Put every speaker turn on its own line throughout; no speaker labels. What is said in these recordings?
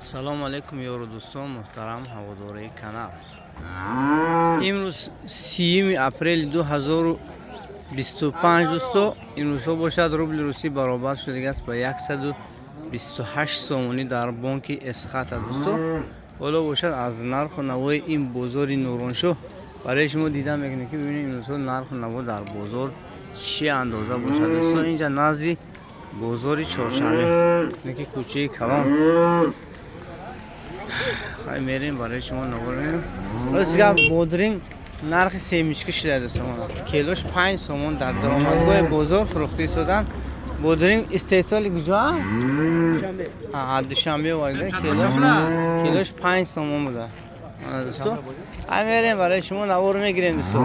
Салому алейкум, ёру дӯстон, муҳтарам ҳаводораи канал. Имрӯз 30 апрели 2025, дӯсто. Имрӯзҳо бошад, рубли русӣ баробар шудагааст ба 128 сомонӣ дар бонки Эсхата. Дӯсто, ҳоло бошад, аз нарху навои ин бозори Нуроншоҳ барои шумо дида мекунем, ки бибинем, имрӯзҳо нарху наво дар бозор чӣ андоза бошад. Дӯсто, инҷа назди бозори Чоршанбе, ки кӯчаи калон, хай мерем, барои шумо навор мекунем. Рост гап, бодринг нархи семечка шуда, дӯстон, килош 5 сомон дар даромадгоҳи бозор фурӯхта истоданд. Бодринг истеҳсоли куҷо? Душанбе оварда, килош 5 сомон буда. Дӯсто, ҳай мерем, барои шумо навор мегирем. Дӯсто,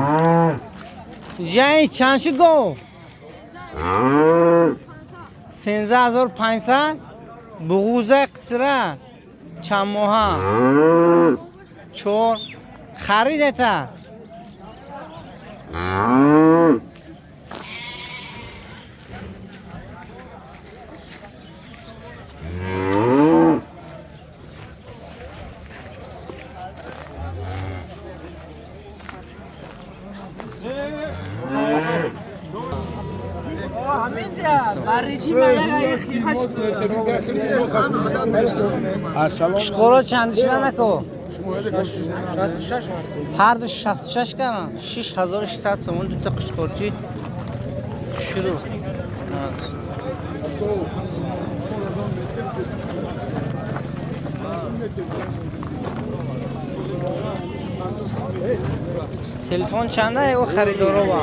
ҷай чанд шуд гов? 13 500. Буғуза қисра чанд моҳа? Чор. Харидета? Қушқоро чанд шуда нако? Ҳар ду 66 каран, 6600 сомон дута қушқорчи шурӯ. Телефон чанда ё харидорова?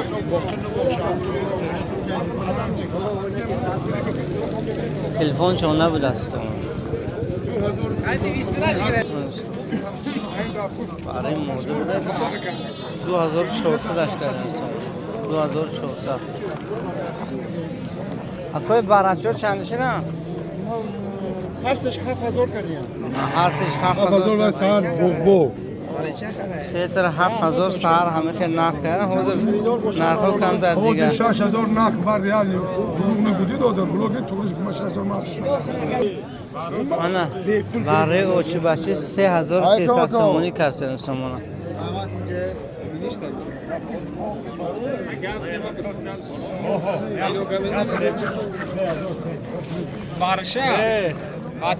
Телефон чон набудааст. Барои мода буда, 2400 аш кардам, 2400. Акои барачо чанд шуда?
Ҳар сеш 7000 кардем.
Ҳар сеш
7000 ва сар бозбов.
Сетр 7000 сар ҳама хел нарх кардан, ҳозир нархҳо камтар дига.
6000 нарх бар реали дурӯғ набудӣ додар, блоги турист ма 6000 нарх.
Ана барои очибачи 3300 сомонӣ карсен сомона.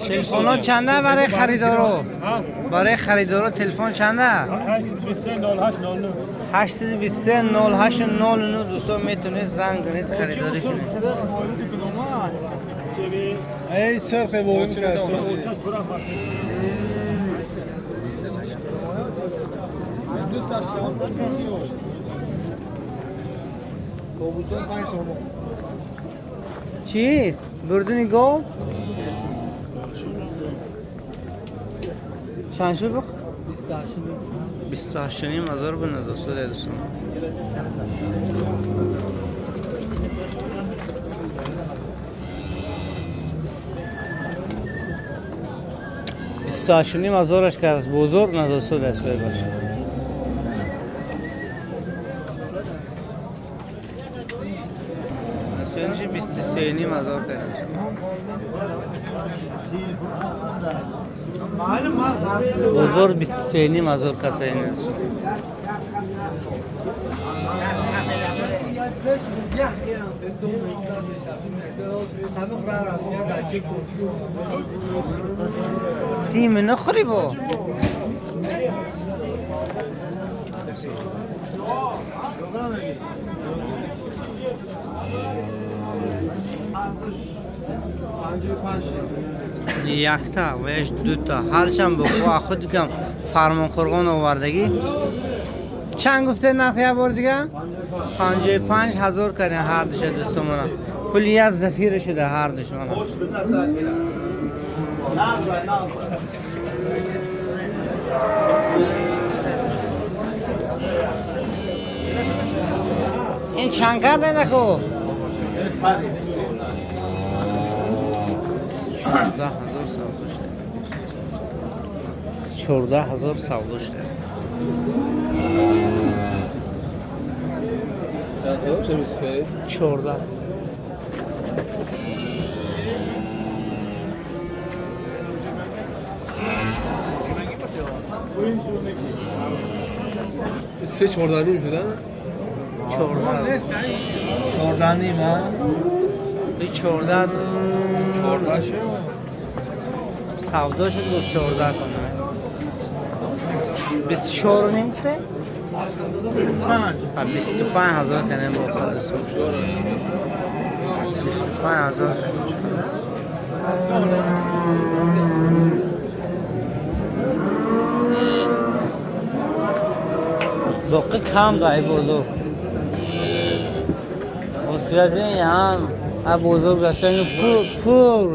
Телефонҳо чанда барои харидоро? Барои харидоро телефон чанда? 823 08 09. Дӯстон, метавонед занг занед, харидорӣ кунед.
Эй сархе воин кард.
Чист? Бурдуни гов? Чанд шуд буқ? 28 500 буда, дӯсто, дӯстон. 28 500-аш кард бозор, надоста дастҳои баша. Сенши 23 500 кардем. Бозор 23 500 касаин. Сим нахӯри бо? Якта ваяш дута ҳарчанд бо худ кам Фармонқурғон овардагӣ. Чанд гуфте нарх, як бор дига? 55 000 кардем ҳар душа, дӯстомона. Пули як зафира шуда ҳар душ мана. Ин чанд карде нако? 14 000 савдо шуда. 14 000 савдо шуда. 14.
سه 14 نیم شدن؟
14
14 نیم ها؟
14
14 شد؟
سودا شد گفت 14 کنه 24 نیم گفته؟ 25 هزار کنه با خلاص 25 هزار. боқӣ кам дай бозор. Босурат бин ҳам а бозор гаштан пур пур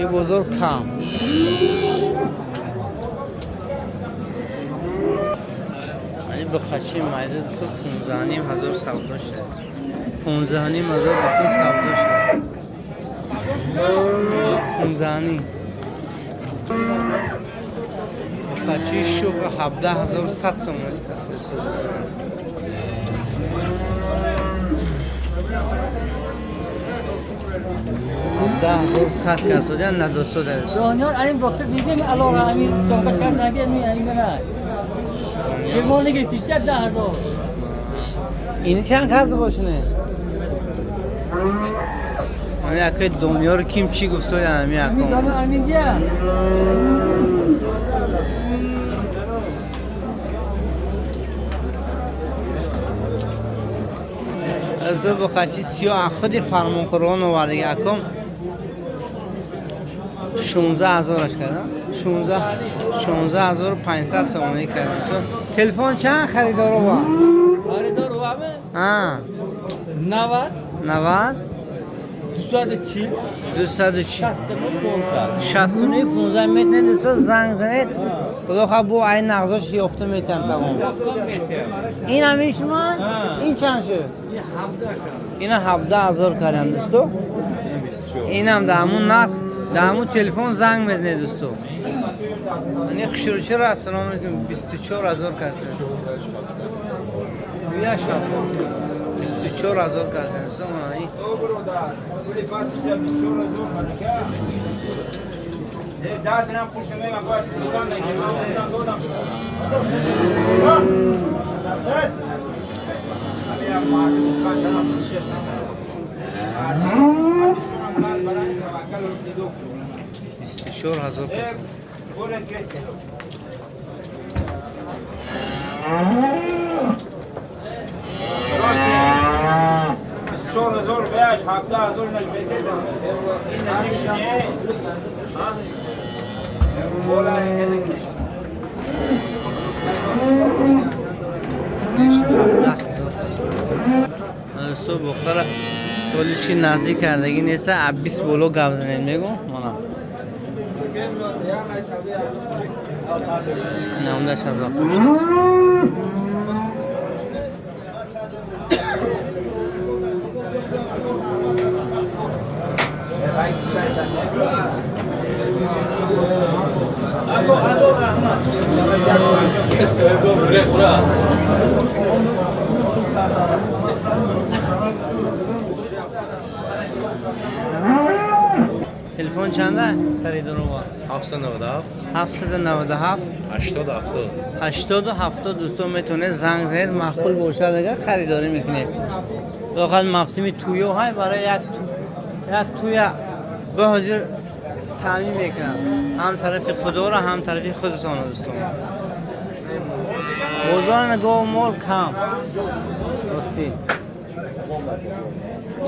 ин бозор кам. Ани бихачи майда дусо 15 ҳазор савдо шуд. 15 ҳазор дусо савдо шуд. 15 бачаи шуғ 17100 сомонӣ касе сӯзон. 17100 касодиан надосо дарс.
دانیال این وقت دیدیم علاقه همین صحبت کردن همین همین نه. که ما نگه 10000.
Ини чанд карда бошине? Ани акай Дониёр ким чӣ гуфт содан ами
همین
акон.
دانیال همین دیا.
Аз бухачи сиёҳ худи Фармонқурбон овардаги аком 16 ҳазораш кардам. 16 1500 сомонӣ кардам. Телефон чанд харидоро ба?
خریدار وامه
А,
90
90
240
240
69 15.
69 15 метавонед дӯсто занг занед. Худо хоҳ бо ай нағзош ёфта метавон тамом. Ин ҳамин шумо? Ин чанд шуд? Ина 17 ҳазор кардам дӯсто. Инам дар ҳамун нарх, дар ҳамун телефон занг мезанед дӯсто. Ани хушрӯчиро ассалому алайкум 24 ҳазор кардем. Гӯяш 24 ҳазор кардем дӯсто. Мана ин
Дадинам пушта мега баш дукан ки ман дукан додам шумо.
24 ҳазор кардем.
Чор ҳазор вяш, 17 ҳазор наш бете. Ин наздик шуне. Бола
17 ҳазор. Дӯсто бухтара толишки наздик кардагӣ неста, а 20 боло гап занед мегӯ. Мана. Намдаш ҳазор қошад. Телефон чанда харидорова?
797
797
80 70.
80 70 дӯстон метавонед занг занед, маъқул бошад агар харидорӣ мекунед. Воқеан мавсими тӯё ҳай барои як ту як тӯя ба ҳозир таъмин мекунад. Ҳам тарафи худоро, ҳам тарафи худатонро дӯстон. Бозор нигоҳ мол кам. Ростӣ.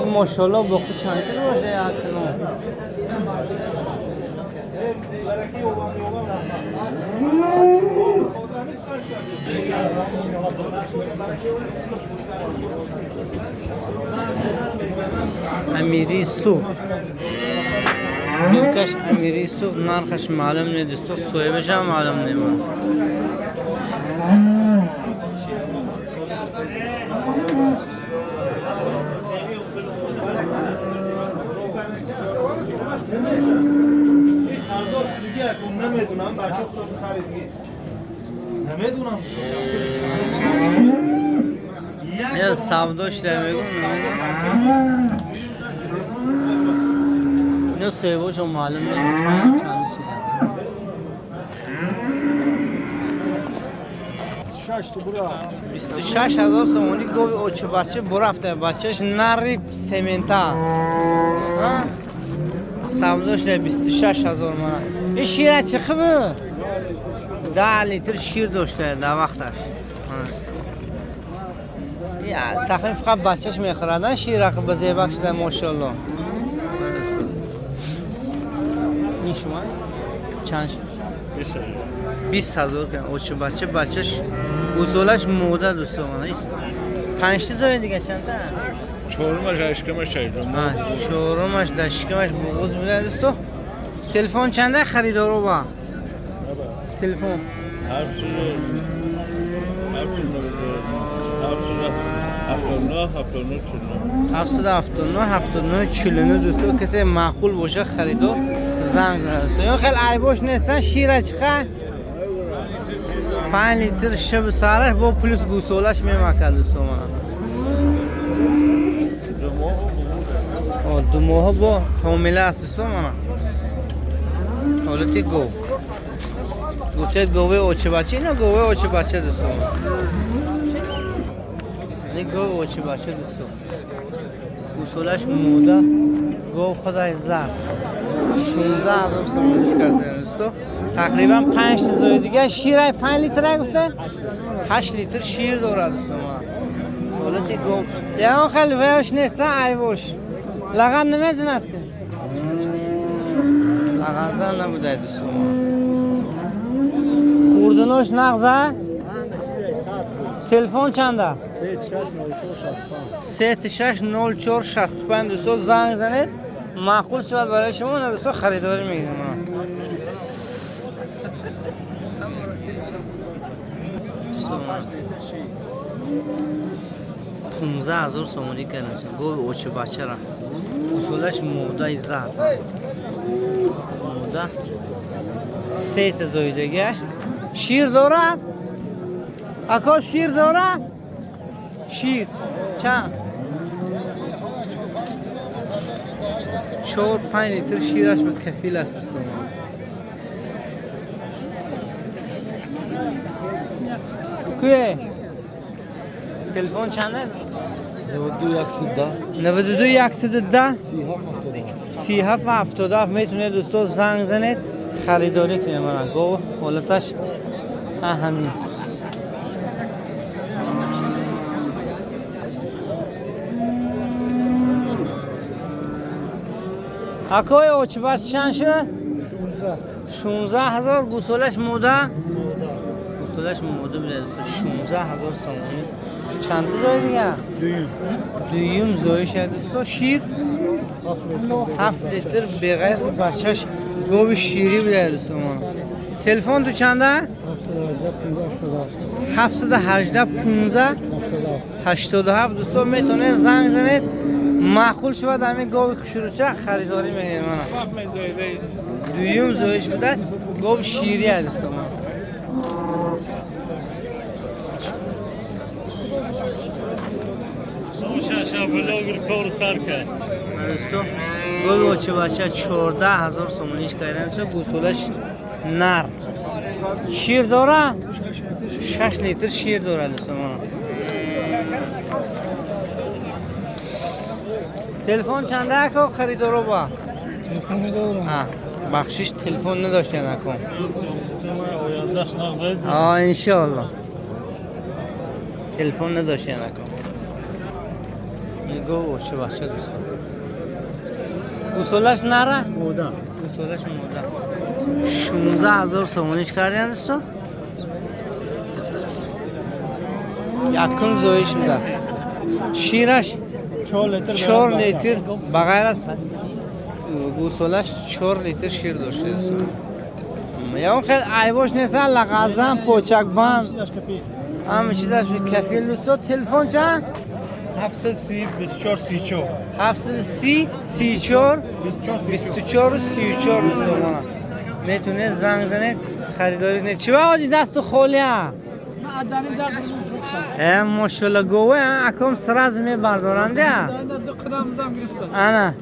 Ин мошалло боқӣ чанд шуда боша як кило? Амири Суғд. Милкаш Амири Суғд, нархаш маълум не дӯсто, соҳибашам маълум не.
Намедунам, бача худошо харидги. Намедунам.
Я савдо шуда мегӯм. Ино соҳибошон маълум не, чанд шуда. 26 000 сомонӣ гови очибача бурафта, бачаш нари семента савдо шуда 26 000 мана. Ин шира чӣ хибу 10 литр шир дошта дар вақташ. Тахмин фақат бачаш мехӯрадан шира ба зебак шуда, мошалло. Ин шума чанд? 20 000 очи бача, бачаш гусолаш мода, дӯстон. Панҷта зои дига чандта?
Чорумаш ашкамаш шайдон.
Чорумаш дар шикамаш буғуз буда, дӯсто. Телефон чанда харидоро ба? Телефон.
779 79
779 79 49. Дӯсто, касе маъқул боша, харидор занг занад. Ё хел айбош нестан, шира чиқа? 5 литр шаб сараш бо плюс гусолаш мемакад, дӯсто, мана. 2 моҳа бо ҳомила аст, дӯсто, мана. Ҳолати гов. Гуфтед гови очибача, ино гови очибача, дӯсто. Яъне гови очибача, дӯсто. Гусолаш мода, гов худай зар. 16 000 сомониш кардем, дӯсто. Тақрибан 5 зои дига ширай 5 литра гуфта? 8 литр шир дорад, дӯсто. Ҳолати гов. Ягон хел ваёш нест, айбош. Лаган намезанад ки? Лаганзан набудай, дӯсто. Хурдинош нағза? Телефон чанда? 360465. Дӯсто, занг занед, маъқул шавад барои шумо, на, дӯсто, харидорӣ мегирем. 15 000 сомонӣ кардем гови очибачара, усулаш модаи зар, мода, сета зоидага. Шир дорад, ако? Шир дорад? Шир чанд? 4-5 литр шираш ба кафил аст, дӯстон. Куе телефон чанда?
92 110.
92 110.
37 77.
37 77. Метавонед, дӯсто, занг занед, харидорӣ кунед. Мана гов, ҳолаташ ҳамин. Акои, очибач чанд шуд? 16 000. Гусолаш мода, гусолаш мода буда, 16 000 сомонӣ. Чандта зои дига? Дуюм зоиша, дӯсто. Шир 7 литр, беғайр бачаш гови ширӣ буда, дӯсто. Телефон ту чанда? 718 15 87. Дӯсто, метавонед занг занед, маъқул шавад ҳамин гови хушрӯча, харидорӣ мекунед. Мана, дуюм зоиш будааст, гови ширӣ аст, дӯсто. Дӯсто, гови очибача 14 000 сомониш кардем, гусолаш нар. Шир дора? 6 литр шир дорад, дӯсто. Телефон чанда, ако, харидоро ба? Бахшиш, телефон надоштен, ако. Иншоалло, телефон надоштен, ако. Гови очибача, дӯсто, гусолаш нара, гусолаш мода. 16 000 сомониш кардем, дӯсто. Якум зоиш будааст. Шираш 4 литр, ба ғайр аз гусолаш 4 литр шир дошта, дӯсто. Ягон хел айбош неста, лағазан, почакбанд, ҳама чизаш кафил, дӯсто. Телефон чанд?
730 24 34.
730 34 24 34. Дӯсто, мана, метавонед занг занед, харидорӣ кунед. Чӣ ба ҳоҷи дасту холия? Мошалла, гове аком сразу мебардоранд. Ана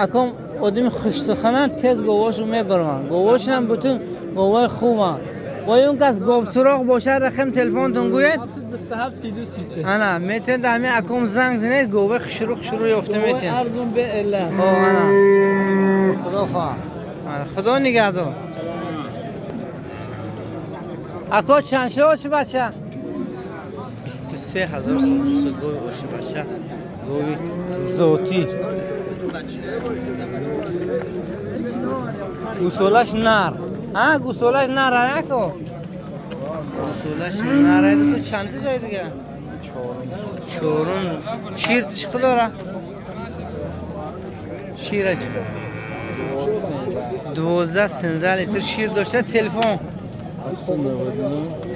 аком одами хушсуханан, тез говошо мебаранд. Говошам бутун говои хубанд. Бо он кас говсуроғ бошад, рақам телефонтон гӯед.
727 32 33.
Ана, метавонед ҳамин аком занг занед, гове хушрӯ хушрӯ ёфта метиҳанд.
Арзун бе элла.
О, ана. Худо хоҳад. Ана, Худо нигаҳдор. Ако чанд шуд оши бача? 23 ҳазор сомон шуд гови оши бача. Гови зотӣ. Гусолаш нар. А, гусолаш нар ако. Гусолаш нар дӯсто чанд ҷой дига? Чорум. Шир чӣ дора? Шира чӣ? 12 13 литр шир дошта. Телефон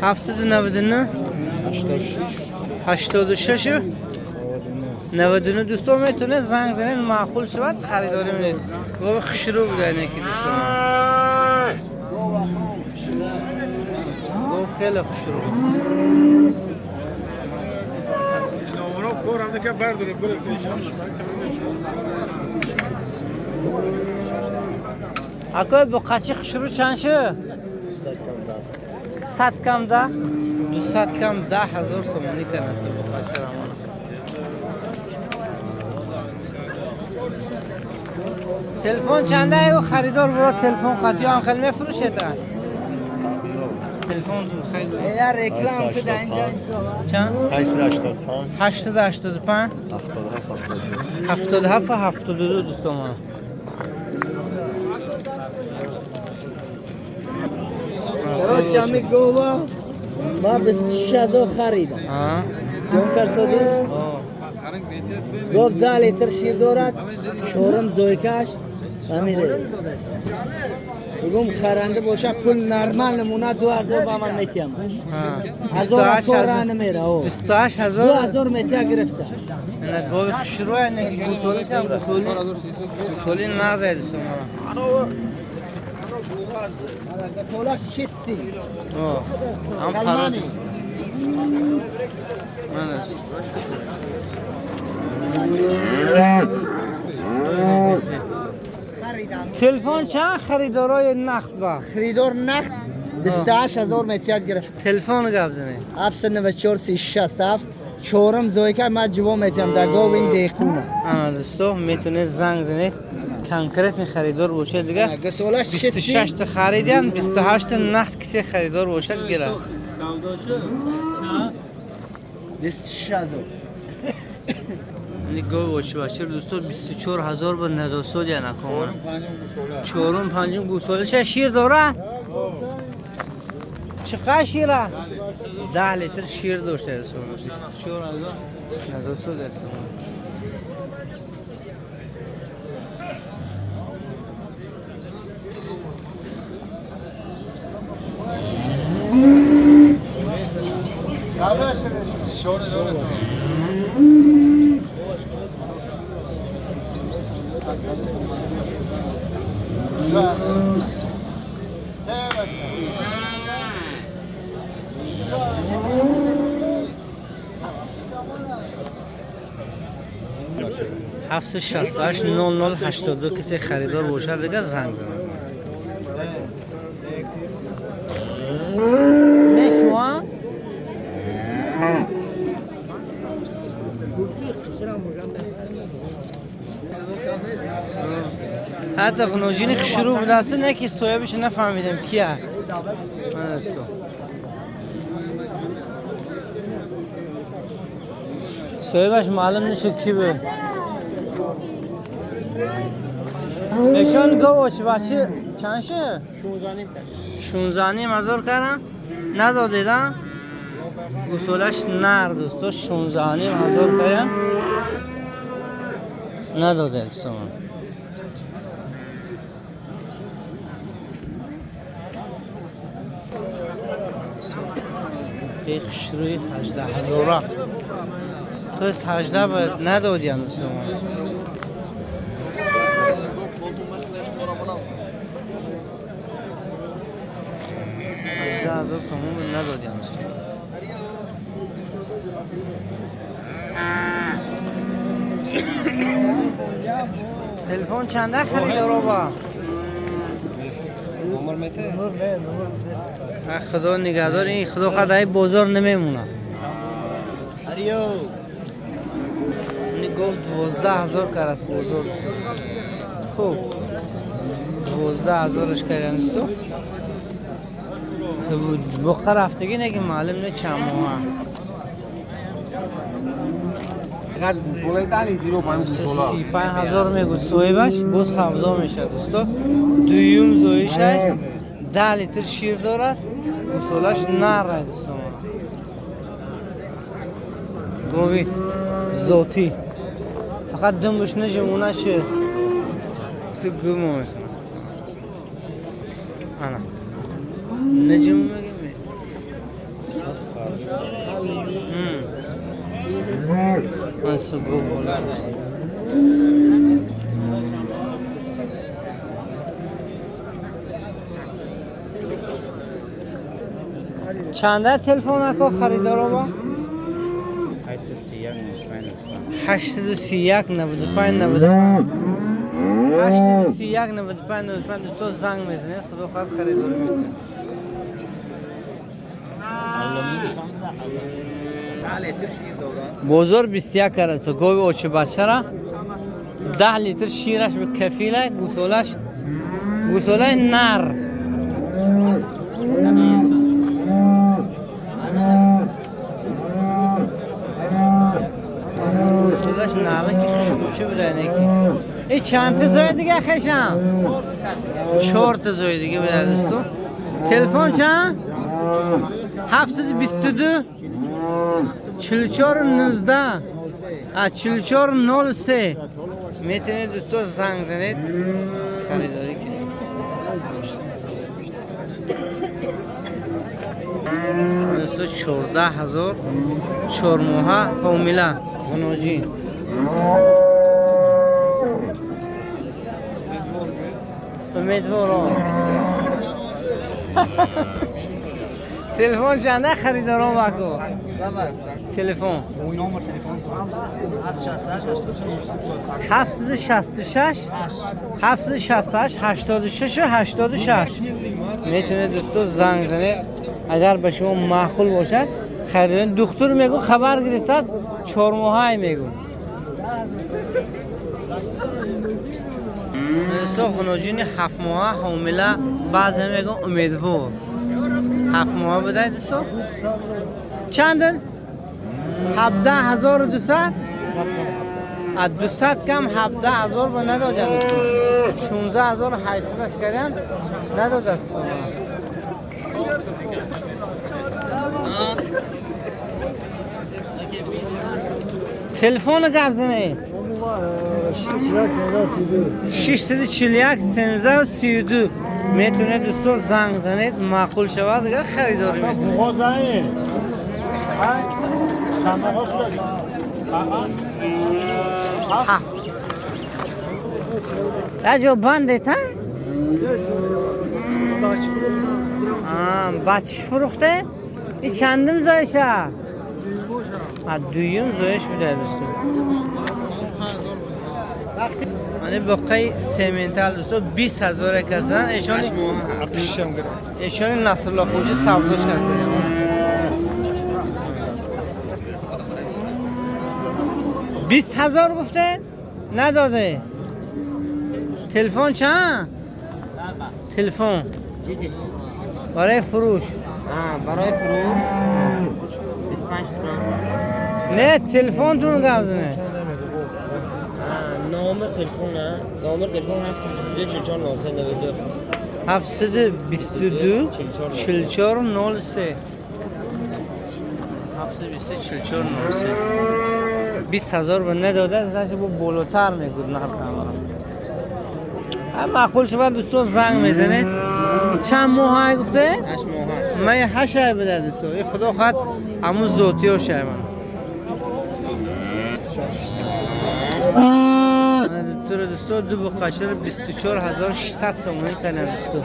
799 86 99. Дӯстон метавонед занг занед, маъқул шавад харидорӣ менед. Гови хушрӯ буда ине ки дӯстон. Гов хеле хушрӯ буд. Акои буқачи хушрӯ чанд шуд? 100 кам 10? 200 кам 10 ҳазор сомонӣ карданд буқачи рамон. Телефон чанда ё харидор бро телефон қад ё ҳам хеле мефурӯшед? Телефон хеле
Я реклам куда инҷа.
Чанд?
885
885
77
77 72 дӯстон.
Короче, ами гова ма 26000 харидам. Ҷон карсоди? Гов 10 литр шир дорад, чорум зойкаш ҳамиде. Бигум харанда боша пул нормал намуна 2000 ба ман метиҳам. Ҳазор кора намера.
28000
2000 метия гирифта.
Ина гови хушрӯ ина ки гусолишам гусоли. Гусоли назай дӯстон.
Гусолаш чисти.
Ам
Калмани.
Ман телефон чанд харидорои нақд ба?
Харидор нақд 28000 метия гирифт.
Телефон гап занед.
794 367 чорум зойка ма ҷиво метиҳам дар гов ин деҳқуна.
Ана дӯсто метавонед занг занед. Конкретный харидор бошад дига.
Гусолаш чисти.
26 та харидиам, 28 та нақд кисе харидор бошад гирад.
26000.
Гови очибачир дӯсто 24 ҳазор ба надосод яна комона. Чорум панҷум гусолаша шир дорад? Чӣ қадр шира? 10 литр шир дошта дӯстон. 24 ҳазор надосод аст. 768 00 82 касе харидор бошад дига занг занад. Не шумо? Ҳатто ғуноҷини хушрӯ будааст, не ки соҳибаш нафаҳмидем кия. Ман дӯсто. Соҳибаш маълум нашуд ки буд. Эшон гов очибачи чанд шуд? 16 ҳазор кардам? Надодед, а? Гусолаш нар дӯсто 16 ҳазор кардам. Надодед сомон. Хушрӯи 18 ҳазора. То есть 18 бояд надодиям дӯстон. 18 ҳазор сомон надодиям дӯстон. Телефон чанда харидоро ба? Худо нигаҳдор, ин худо хоҳад ай бозор намемонад. Ин гов 12 000 кар аст бозор. Хуб, 12 000-аш кардан дӯсто. Буқа рафтагӣ не ки маълум не чанд моҳа. 35 000 мегӯ соҳибаш, бо савдо мешавад дӯсто. Дуюм зоишай, 10 литр шир дорад, гусолаш нарай дӯсто. Гови зотӣ, фақат думбуш нажимона шуд, ту гумо мекунад. Ана наҷиму мегим. Чанда телефон ако харидорова? 831 95 95 831 95 95. Дӯсто, занг мезанед, худо хоҳад харидорӣ мекунед. Бозор 21 карат. Гови очи бачара 10 литр шираш ба кафила, гусолаш гусолаи нар. Гусолаш наве ки хушбучи буда неки. И чанд та зои дига хешам? Чор та зои дига буда дӯсто. Телефон чанд? 722 44 19 44 03. Метавонед дӯсто занг занед, харидорӣ кунед. Дӯсто, 14 000, 4 моҳа, ҳомила, ғуноҷин. Умедворон. Телефон чанда харидорон вако? Телефон 766 768 86 86. Метавонед дӯсто занг занед, агар ба шумо маъқул бошад харидорӣ. Духтур мегӯ хабар гирифтааст, 4 моҳае мегӯ. Дӯсто, ғуноҷини 7 моҳа, ҳомила, баъзе мегӯ умедвор, 7 моҳа будай дӯсто. Чанд? 17 200. Аз 200 кам 17 000 ба надоданд дӯсто. 16 800-аш карданд, надодаст. Телефона гап занед. 641 13 32. Метавонед дӯсто занг занед, маъқул шавад агар харидорӣ мекунед. Раҷо бандет а? Бачиш фурӯхте? И чандум зоиша? Дуюм зоиш буда дӯсто. Мани боқаи сементал дӯсто 20 000 касдан. Эшони Насрулло хоҷи савдош касдан. 20 000 гуфтед, надоде. Телефон чанд? Телефон барои фурӯш.
Барои фурӯш 25 сомон.
Не, телефонтон гап занед.
Номер телефон, номер телефон 722 44 992.
722 44 03 722 44 03. 20 000 ба надода, значит бо болотар мегӯд нарха. Маъқул шавад дӯсто занг мезанед. Чанд моҳ гуфте?
8 моҳ.
Ман ҳашай буда дӯсто. И худо хоҳад ҳамун зотиё шаванд. Туро дӯсто, ду буқачаро 24 600 сомонӣ кардам дӯсто.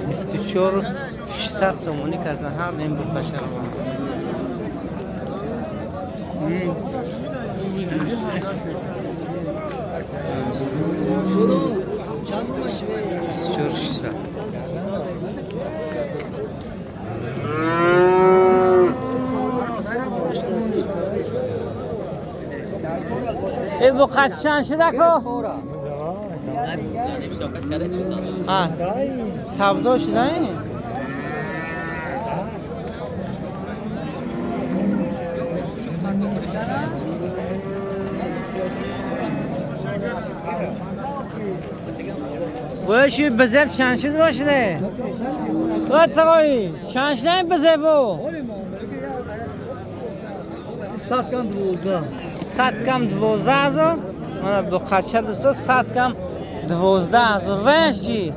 24 600 сомонӣ кардам ҳар ин буқачаро. 24 600. ای بقچه چند شده کو؟ سودا شده این؟ باشه بزب چند شده باشه؟ وای چند شده این بزبو؟
100 کم 12.
100 کم 12,000. من بقچه دوستا 100 کم 12,000. وش چی؟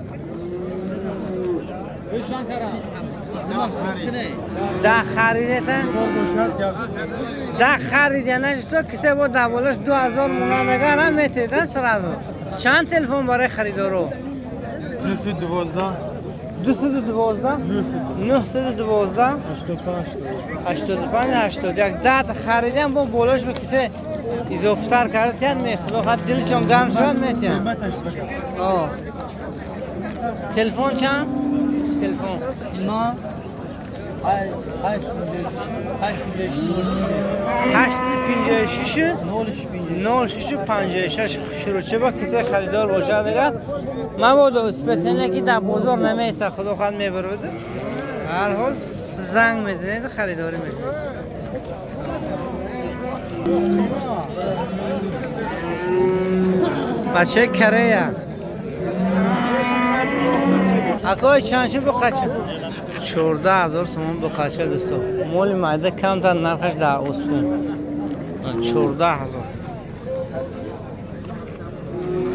ده خریده تا؟ ده خریده نه تو کسی با ده بالاش 2,000 مونندگار هم میتیدن سرازو. چند تلفن برای خریدارو؟
212
212 912 85 81. ده خریدن با بالاش به کسی اضافه کرده می خدا خد دلشون گرم شد میتین. آه تلفن چند؟ تلفن
ما
856 06 56 شروع چه با کسی خریدار باشه دیگر مبادا اسپتنه که در بازار نمیسه خدا خود میبره. هر حال زنگ میزنید خریداری میکنید. بچه کره اکای چند شد بقچه؟ 14,000 سومون بقچه دوستا. مول معده کمتر نرخش در اسپون 14,000.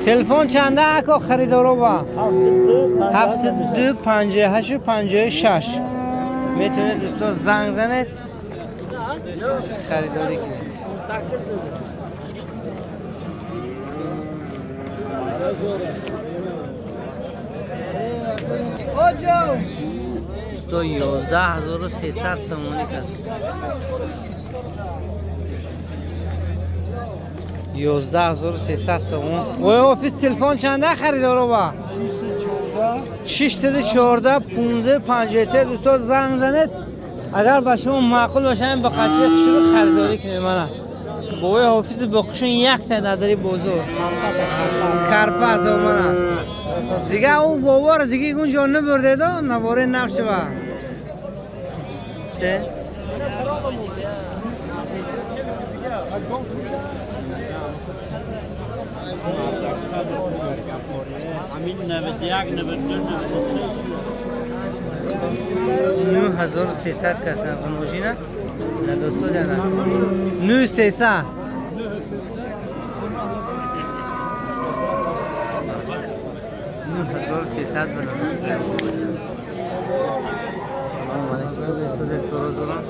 تلفن چنده اکا خریدارو با؟ 72 58 56. میتونید دوستا زنگ زنید خریداری کنید. دوستا 11,300 سومونی کرد. 11,300 سومون. وای آفیس تلفن چنده خریدارو با؟ 614 15 53. دوستا زنگ زنید اگر با شما معقول باشه این بقچه خوشو خریداری کنید. من بابای حافظ بقشون یک تا نداری بازار کرپت من دیگه اون بابا رو دیگه اونجا نبرده دا نواره نفشه با چه؟
همین 91 92 93
9300 کسا غنوجی نه؟ نه دوستو نه 9300. 9300 بنا. سلام علیکم دوستان پروزران.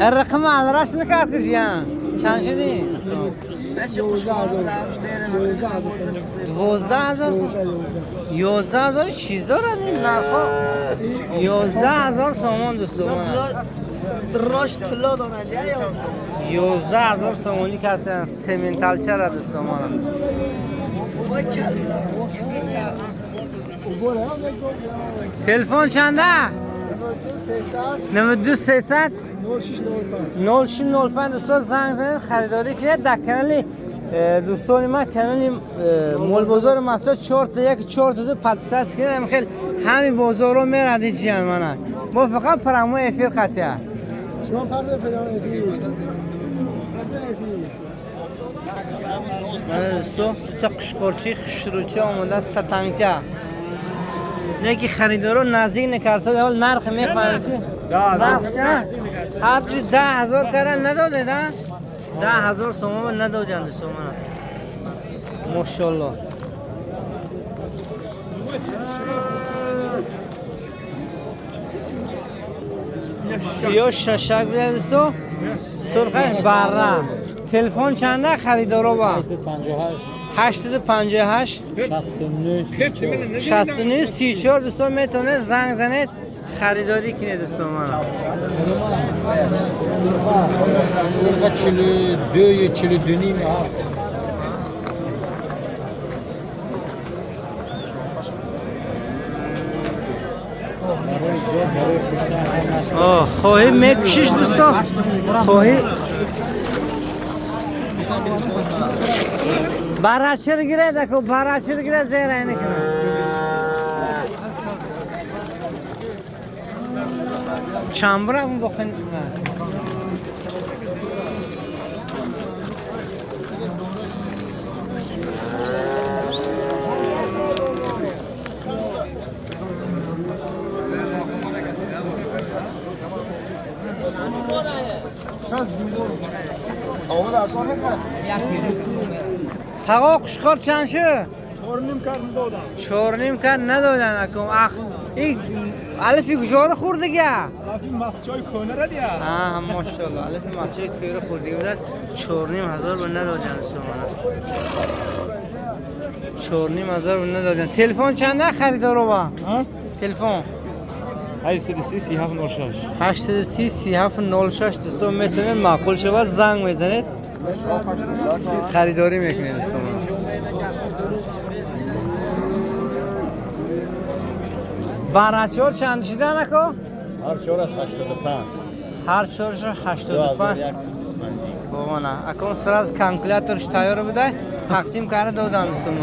الرقم على راس نكاركش يا چند شدی؟ 12,000 11,000 چیز دارد این نرخ‌ها. 11,000 سامان دوستان
راش طلا دارند.
11,000 سامانی که هستن سمنتالچه را دوستان. تلفن چنده؟ 92 300 06 05. دوستان زنگ زنید خریداری کنید. در کانال دوستان من کانال مول بازار مسجد 4 تا 1 4 تا 2 پادکست کردم. خیلی همین بازار رو میرد جیان من ما فقط پرامو افیر خطیه
شما پرده فلان افیر
من دوستو تا قشقرچی خشروچی آمده ستانچه نه که خریدارو نزدیک نکرده حال نرخ میفهمید نرخ چند؟ هرچی 10,000 کردن نداده نه 10,000 سومون ندادن سومون ماشاءالله. سیاه ششک بوده دوستو سرخش بره. تلفن چنده خریدارو با؟ 858 69 34 دوستان میتونه زنگ زنید خریداری کنید دوستان من.
42 42 نیم.
خواهی میکشیش دوستان خواهی براشر گیره دکو براشر گیره زیر اینه کنه چند برم بخن تقا قشقار چند شد؟ 4.5 کرد ندادن اکم اخ این الفی کجا رو خورد دیگه؟
الفی مسچای کهنه را دیگه.
آه ماشاءالله الفی مسچای کهنه خورد دیگه بودد 4,500 به ندادن سامانه 4,500 به ندادن. تلفن چنده خریدارو با؟ تلفن
830 3706
830 3706 دوستان میتونید معقول شود زنگ میزنید خریداری میکنید دوستان. برچه‌ها چند شده نکو؟
هر چهارش 85.
هر چهارش 85. بابا نه اکون سراز کالکولاتورش تیار بوده تقسیم کرده دادن دوستان.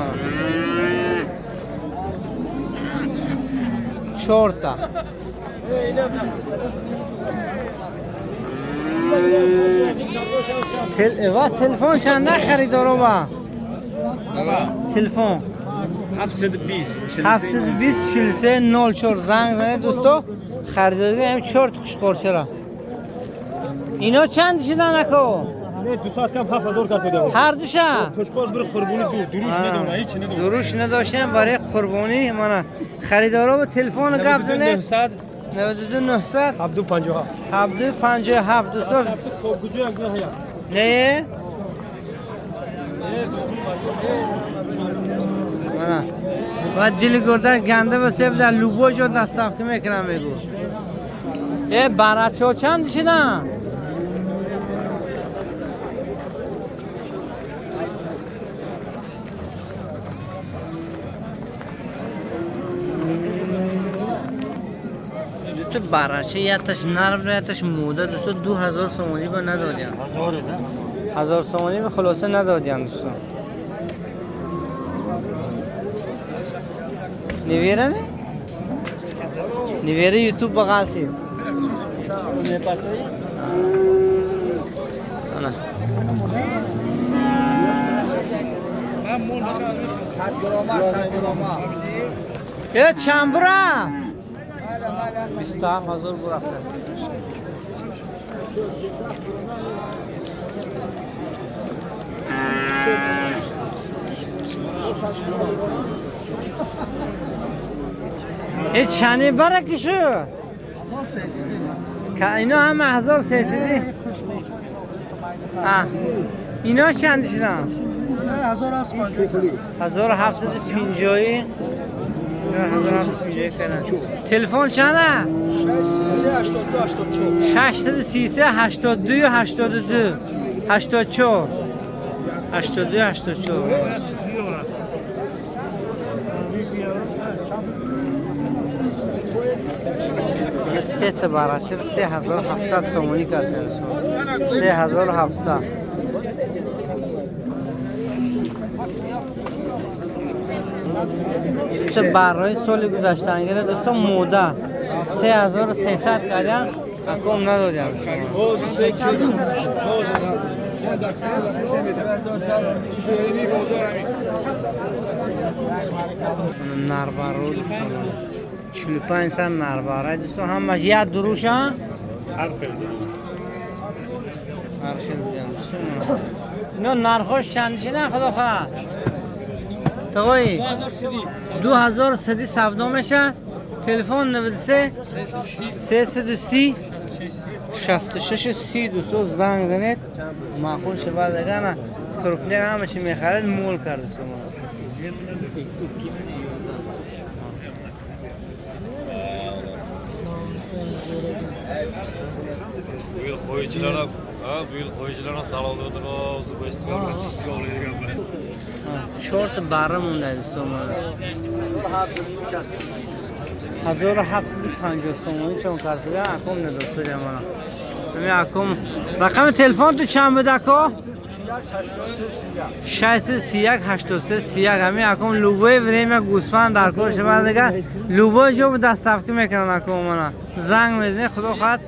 4 تا تلفن چنده خریدارو با؟ تلفن 720 43 04 زنگ زنید دوستا خریداری هم 4 خوشخورچه را. اینا چند شدن اکو؟
دو ساعت کم 7000 کارت دادم.
هر دوشا؟
خوشخور بر قربانی زور دروش ندارم هیچ ندارم.
دروش نداشتم برای قربانی من خریدارا با تلفن گپ زنید 92 900
757
757 دوستا. نه و دل گردن گنده و سیب در لوبو جو دستم که میکنم میگو. ای برچه چند شدن؟ تو برچه یه تاش نرم یه تاش موده دوستا 2000 سومانی با ندادیم. 1000 سومانی به خلاصه ندادیم دوستا. نویره می؟ نویره یوتیوب بغلتی. نه. یه چند برم؟ 27000 برم. ای چنی برکی شو؟ که اینا هم 1300. اینا چند شدن؟ 1750. 1750 کردن. تلفن چنده؟ 633 82 82 84 82 84. سه تا براچر 3700 سومونی کردن. 3700. تو برای سال گذشته گیره دوستان موده 3300 کردن اکم ندادیم. نربارو دوستان 45 سن نرباره دوستان همش یک دروش ها
هر خیل
هر خیل بودن دوستان. اینا نرخوش چند شدن خدا خواه؟ تقایی 2300 سودا میشه. تلفن 93 330 66 30 دوستو زنگ زنید معقول شود اگر نه Крупняк ҳамаши мехарад, мол кард дӯсто мана.
Bu yil qo'ychilar ham, ha, bu yil qo'ychilar ham salonda o'tirib, o'zi sutga oladigan.
Чорта барра монда дӯсто мана. 1750 сомонӣ чон кард шуда, аком надосода мана. Ҳамин аком рақами телефон ту чанд буд ако? 631 83 31. Ҳамин аком любое время гӯсфанд дар кор шавад дигар любой ҷо доставка мекунанд аком мана. Занг мезанед, худо хоҳад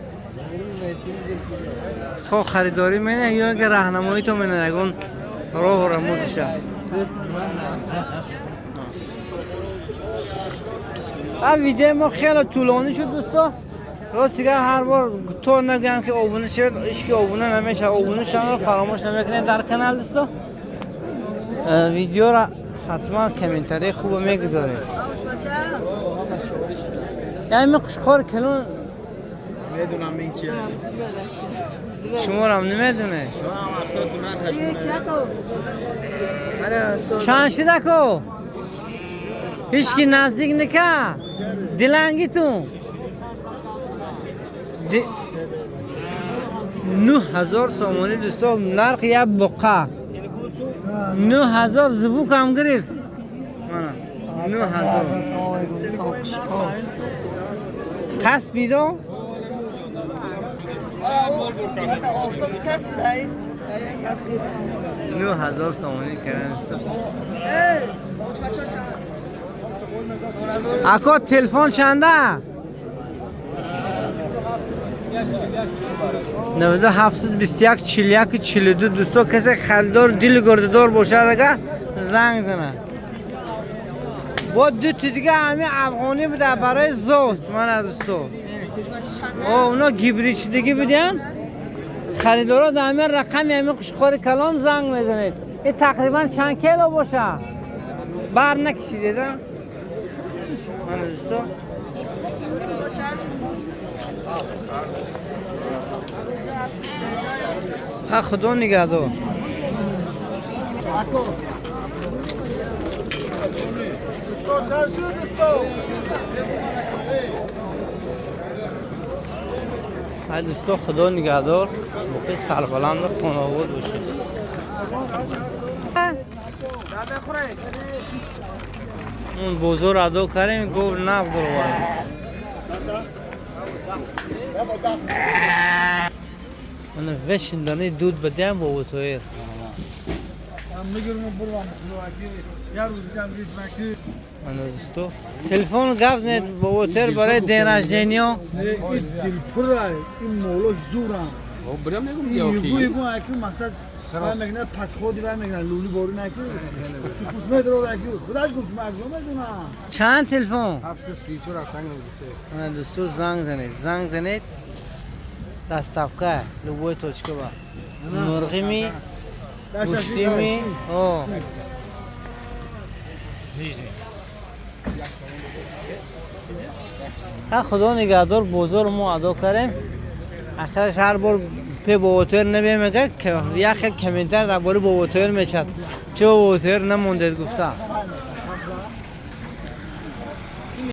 хо харидорӣ менад ё инки раҳнамоитон менад ягон роҳу рамузиша. Видеои мо хеле тӯлонӣ шуд дӯсто. Рост дигар ҳар бор то нагӯям ки обуна шавед, ҳеч ки обуна намешавад. Обуна шуданро фаромӯш намекунед дар канал дӯсто. Видеоро ҳатман комментарии хубо мегузоред. Яъне қушқор калон
медонам ин чист.
Шуморам намедонед. Чанд шуд ако? Ҳеч ки наздик накард. Дилангитун. 9000 сомонӣ дӯсто, нархи як буққа. 9000 звук ҳам гирифт. Мана 9000. Касбидо? 9000 сомонӣ кардан дӯсто. Ако телефон чанда? 9721 41 42 дӯсто, касе харидор дили гурдадор бошад агар занг занад. Бо ду ти дига ҳамин афғонӣ буда барои зот мана дӯсто. Оно гибрид шудагӣ будиянд. Харидоро дар ҳамин рақами ҳамин қушқори калон занг мезанед. Ин тақрибан чанд кило боша? Бар накишидед, а? Мана дӯсто. Ха, худо нигаҳдор. Ҳай дӯсто, худо нигаҳдор. Боқӣ сарбаланду хонаобод бошед. Он бозор адо кардем, гов нав баровард. Мана вешиндани дуд бадиам бобо Тоир. Мана дӯсто, телефон гап занед бобо Тоир барои день рождения.
Ин молош зурам.
Чанд телефон? Мана дӯсто, занг занед, занг занед. Доставка любой точка ба. Мурғими, гӯштими, о. Ха, худо нигаҳдор, бозор мо адо кардем. Ахираш ҳар бор пе бобо Тоир набием, мега як хел комментар дар бораи бобо Тоир мешавад. Чӣ бобо Тоир намондед гуфта.